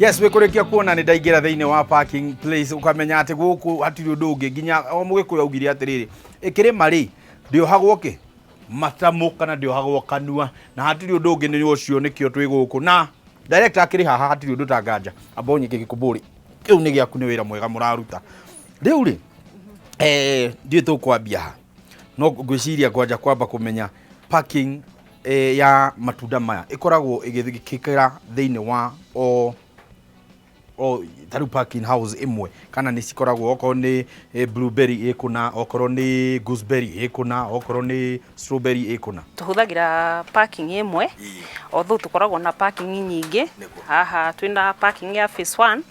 Yes, wĩ kũrĩkia kuona nĩ ndaingĩra thĩinĩ wa parking place, ũkamenya atĩ gũkũ hatirĩ ũndũ ũngĩ. Nginya o Mũgĩkũyũ augire atĩrĩrĩ, ĩkĩrĩma rĩ, ndĩohagwo kĩ matamũ kana ndĩohagwo kanua, na hatirĩ ũndũ ũngĩ, nĩ ũcio nĩkĩo twĩ gũkũ. Na director akĩrĩ haha, hatirĩ ũndũ tanganja amba ũnyike gĩkũmbũrĩ kĩu nĩ gĩaku. Nĩ wĩra mwega mũraruta. Rĩu rĩ, ndiũĩ tũkwambia ha, no ngwĩciria kwanja kwamba kũmenya parking ya matunda maya ĩkoragwo ĩgĩkĩra thĩinĩ wa o ta rĩu packing house ĩmwe, kana nĩ cikoragwo okorwo nĩ blueberry ĩkũna, okorwo nĩ gooseberry ĩkũna, okorwo nĩ strawberry ĩkũna? Tũhũthagĩra parking ĩmwe, although tũkoragwo na parking nyingĩ. Haha twĩna parking ya phase 1,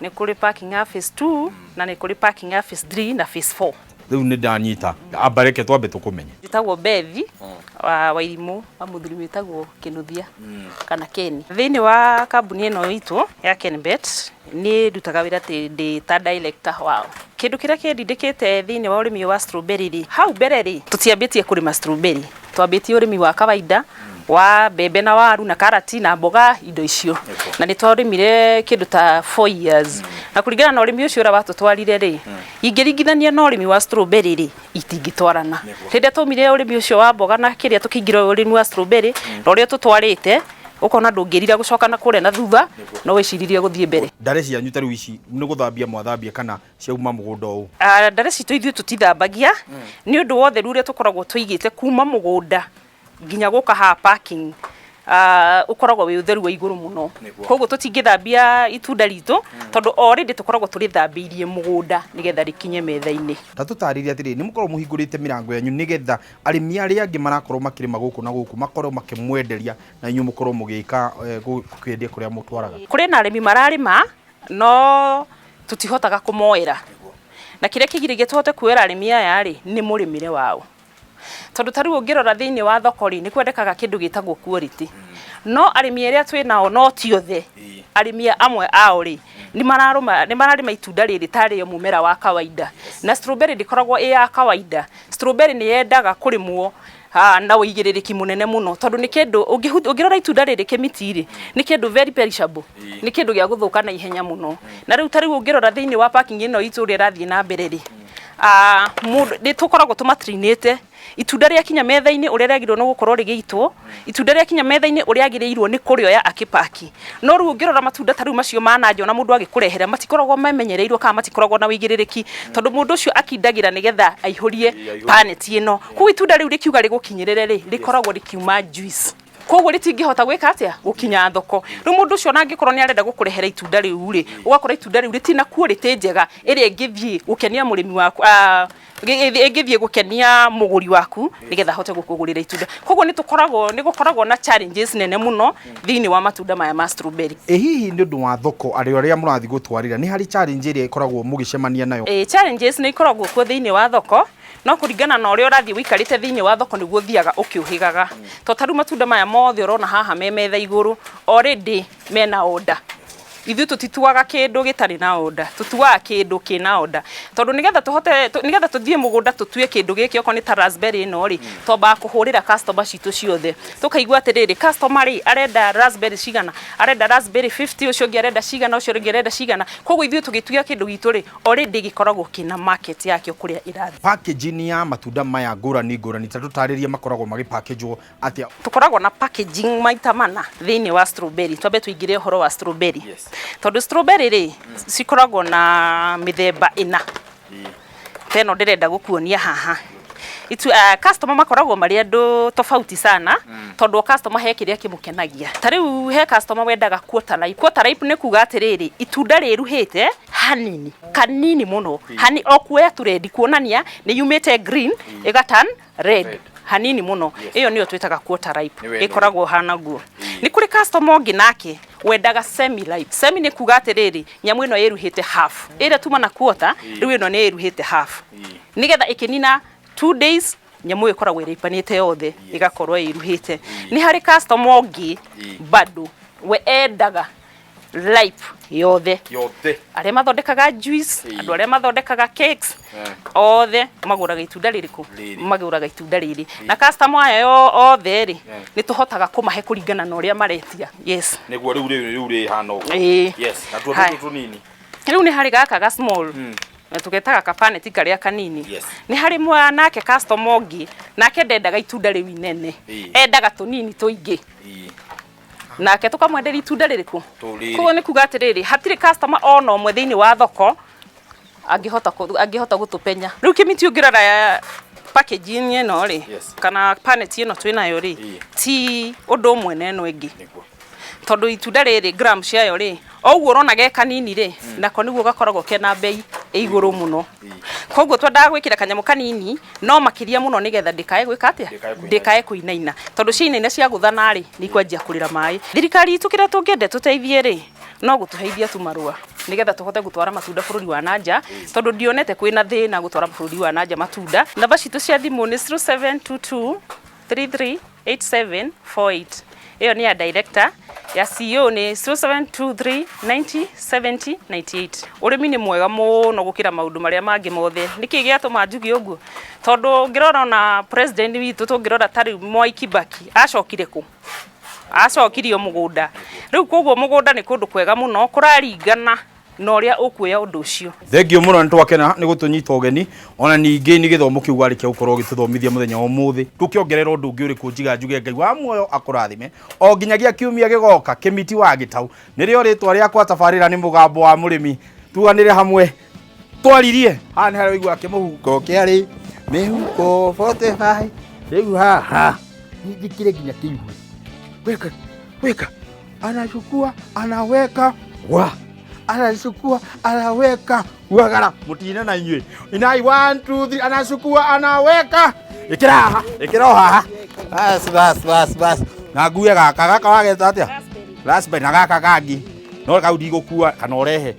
nĩ kũrĩ parking ya phase 2, na nĩ kũrĩ parking ya phase 3 na phase 4. Rĩu nĩ ndanyita. Amba reke twambe tũkũmenye. Njĩtagwo Bethi wa Wairimũ wa mũthuri wĩtagwo Kĩnuthia kana Ken. Thĩinĩ wa kambuni ĩno itũ ya Kenbet, niĩ ndutaga wĩra ndĩ ta director wao. Kĩndũ kĩrĩa kĩndindĩkĩte thĩinĩ wa ũrĩmi ũyũ wa strawberry rĩ, hau mbere rĩ, tũtiambĩtie kũrĩma strawberry, twambĩtie ũrĩmi wa kawaida wa mbembe na waru na karati na mboga, indo icio, na nĩ twarĩmire kĩndũ ta 4 years. Na kũringana na ũrĩmi ũcio ũrĩa watũtwarire rĩ, ingĩringithania na ũrĩmi wa strawberry rĩ, itingĩtwarana. Rĩrĩa twaumire ũrĩmi ũcio wa mboga na kĩrĩa, tũkĩingĩra ũrĩmi wa strawberry na ũrĩa tũtwarĩte, ũkona ndũngĩrira gũcoka na kũrĩa na thutha, no wĩciririe gũthiĩ mbere. Ndare cianyu ta rĩu ici nĩ gũthambia mwathambia kana ciauma mũgũnda ũũ? Ah, ndare citũ ithuĩ tũtithambagia nĩ ũndũ wa ũtheru ũrĩa tũkoragwo tũigĩte kuma mũgũnda nginya gũka haha parking. Ũkoragwo wĩ ũtheru wa igũrũ mũno. Koguo tũtingĩthambia itunda ritũ tondũ already tũkoragwo tũrĩthambĩirie mũgũnda nĩgetha rĩkinye metha-inĩ. Ta tũtarĩrie atĩrĩrĩ, nĩ mũkoragwo mũhingũrĩte mĩrango yanyu nĩgetha arĩmi arĩa angĩ marakorwo makĩrĩma gũkũ na gũkũ makorwo makĩmwenderia, na inyuĩ mũkorwo mũgĩka kwendia kũrĩa mũtwaraga? Kũrĩ na arĩmi mararĩma, no tũtihotaga kũmoera, na kĩrĩa kĩgiragia tũhote kuoera arĩmi aya rĩ, nĩ mũrĩmĩre wao, tondũ ta rĩu ũngĩrora thĩinĩ wa thoko rĩ, nĩ kwendekaga kĩndũ gĩtagwo quality, no arĩmi arĩa twĩ nao, no ti othe, arĩmi amwe ao rĩ, nĩ mararĩma itunda rĩrĩ tarĩo mũmera wa kawaida, na strawberry ndĩkoragwo ĩ ya kawaida. Strawberry nĩ yendaga kũrĩmwo na ũigĩrĩrĩki mũnene mũno, tondũ nĩ kĩndũ ũngĩrora itunda rĩrĩ kĩmiti rĩ, nĩ kĩndũ very perishable, nĩ kĩndũ gĩa gũthũka na ihenya mũno. Na rĩu ta rĩu ũngĩrora thĩinĩ wa parking ĩno itũ ũrĩa ĩrathiĩ na mbere rĩ, mũndũ nĩ tũkoragwo tũmatrainĩte itunda rĩakinya metha-inĩ ũrĩa rĩagĩrĩirwo nĩ gũkorwo rĩgĩitwo, itunda rĩakinya metha-inĩ ũrĩa agĩrĩirwo nĩ kũrĩoya akĩpaki. No rĩu ũngĩrora matunda ta rĩu macio ma nanja, ona mũndũ agĩkũrehera, matikoragwo mamenyereirwo kana matikoragwo na ũigĩrĩrĩki, tondũ mũndũ ũcio akindagĩra nĩgetha aihũrie paneti ĩno. Koguo itunda rĩu rĩkiuga rĩgũkinyĩrĩre rĩ, rĩkoragwo rĩkiuma juice, koguo rĩtingĩhota gwĩka atĩa, gũkinya thoko. Rĩu mũndũ ũcio ona angĩkorwo nĩ arenda gũkũrehera itunda rĩu rĩ, ũgakora itunda rĩu rĩtina quality njega ĩrĩa ĩngĩthiĩ gũkenia mũrĩmi waku, ĩngĩthiĩ gũkenia mũgũri waku nĩgetha ahote gũkũgũrĩra itunda. Koguo nĩ gũkoragwo na challenges nene mũno thĩinĩ wa matunda maya ma strawberry. Ĩ hihi nĩ ũndũ wa thoko, arĩ arĩa mũrathiĩ gũtwarĩra, nĩ harĩ challenge ĩrĩa ĩkoragwo mũgĩcemania nayo? Ĩ, challenges nĩ ikoragwo kuo thĩinĩ wa thoko, no kũringana na ũrĩa ũrathiĩ ũikarĩte thĩinĩ wa thoko nĩguo ũthiaga ũkĩũhĩgaga. To ta rĩu matunda maya mothe ũrona haha me metha igũrũ already mena order. Ithuĩ tũtituaga kĩndũ gĩtarĩ na order, tũtuaga kĩndũ kĩna order, tondũ nĩgetha tũhote, nĩgetha tũthiĩ mũgũnda tũtue kĩndũ gĩkĩ, okorwo nĩ ta raspberry ĩno rĩ, twambaga kũhũrĩra customer citũ ciothe, tũkaigua atĩrĩrĩ, customer rĩ, arenda raspberry cigana? Arenda raspberry 50, ũcio ũngĩ arenda cigana, ũcio ũngĩ arenda cigana. Koguo ithuĩ tũgĩtua kĩndũ gitũ rĩ, already gĩkoragwo kĩna market yakĩo kũrĩa ĩrathiĩ. Packaging ya matunda maya ngũrani ngũrani, ta tũtarĩrie makoragwo magĩpackagwo atĩa? Tũkoragwo na packaging maita mana thĩinĩ wa strawberry. Twambe tũingĩre ũhoro wa strawberry, tondũ strawberry rĩ, cikoragwo na mĩthemba ĩna ta ĩno ndĩrenda gũkuonia haha. Customer makoragwo marĩ andũ tofauti sana, tondũ o customer he kĩrĩa kĩmũkenagia. Ta rĩu he customer wendaga quarter ripe. Quarter ripe nĩ kuga atĩrĩrĩ, itunda rĩruhĩte hanini kanini mũno, hani o kuoya tu red, kuonania nĩ yumĩte green ĩga turn red hanini mũno. Ĩyo nĩyo twĩtaga quarter ripe. Nĩwe ĩno. Ĩkoragwo hana guo. Nĩ kũrĩ customer ũngĩ nake wendaga semi ripe. Semi nĩ kuga atĩrĩrĩ, nyamũ ĩno ĩruhĩte half ĩrĩa tuma na quarter, rĩu ĩno nĩ ĩruhĩte half, nĩgetha ĩkĩnina 2 days nyamũ ĩyo ĩkoragwo ĩrĩpanĩte yothe, ĩgakorwo ĩruhĩte. Nĩ harĩ customer ũngĩ bado we endaga Ripe yothe. Yothe. Arĩa mathondekaga juice, andũ arĩa mathondekaga cakes, othe magũraga itunda rĩrĩkũ? Rĩrĩ. Magũraga itunda rĩrĩ. Na customer aya othe rĩ, nĩ tũhotaga kũmahe kũringana na ũrĩa maretia. Yes. Nĩguo rĩu rĩu rĩu rĩhana ũguo. Ĩĩ. Yes, natuo Haya. tũtũ tũnini. Rĩu nĩ harĩ gaka ga small, na tũgetaga kapaneti karĩa kanini. Nĩ harĩ mwanake customer ũngĩ, nake ndendaga itunda rĩu inene, endaga tũnini tũingĩ. Nake tũkamwenderia itunda rĩrĩkũ? Tũrĩrĩ. Koguo nĩ kuga atĩrĩrĩ, hatirĩ customer ona ũmwe thĩinĩ wa thoko angĩhota gũtũpenya. Rĩu kĩmiti ũngĩrora packaging ĩno rĩ, kana paneti ĩno twĩnayo rĩ, ti ũndũ ũmwe na ĩno ĩngĩ. Tondũ itunda rĩrĩ gram ciayo rĩ, o ũguo ũrona ge kanini rĩ, nako nĩguo gakoragwo kena bei ĩ igũrũ mũno. Koguo twendaga gwĩkĩra kanyamũ kanini no makĩria mũno nĩgetha ndĩkae gwĩka atĩa? Ndĩkae kũinaina. Ndĩkae kũinaina. Tondũ ciainaina ciagũthana rĩ, nĩ ikwanjia kũrĩra maĩ. Thirikari itũ kĩrĩa tũngĩenda tũteithie rĩ, no gũtũheithia tu marũa nĩgetha tũhote gũtwara matunda bũrũri wa nanja, tondũ ndionete kwĩna thĩna gũtwara bũrũri wa nanja matunda. Namba citũ cia thimũ nĩ 0722 338748. Ĩyo nĩ ya director. Ya CEO nĩ 0723 90 70 98. Ũrĩmi nĩ mwega mũno gũkĩra maũndũ marĩa mangĩ mothe. Nĩkĩ gĩatũma njuge ũguo? Tondũ ũngĩrora ona president witũ, tũngĩrora ta rĩu Mwai Kibaki, acokire kũ? Acokirio mũgũnda. Rĩu koguo mũgũnda nĩ kũndũ kwega mũno, kũraringana na ũrĩa ũkuoya ũndũ ũcio. Thengiũ mũno, nĩ twakena nĩ gũtũnyita ũgeni, ona ningĩ nĩ gĩthomo kĩu warĩkia gũkorwo ũgĩtũthomithia mũthenya wa ũmũthĩ. Tũkĩongerera ũndũ ũngĩ ũrĩkũ njiga njuge Ngai wa muoyo akũrathime o nginyagia kiumia gĩgoka. Kĩmiti wa Gĩtau nĩrĩo rĩtwa rĩakwa, tabarĩra nĩ Mũgambo wa Mũrĩmi. Tuganĩre hamwe twaririe haha nĩ harĩa ũiguaga kĩmũhuko kĩarĩ mĩhuko 45. Rĩu haha njĩkĩre nginya kĩigue. Weka weka, anachukua anaweka wa anachukua anaweka wagara mutina na inyuĩ inai 1 2 3, anachukua anaweka, ĩkĩra haha, ĩkĩra o haha, bas bas bas bas. Na ngue gaka gaka wageta atĩa? Raspberry. Na gaka kangi no kau ndigũkua kana ũrehe.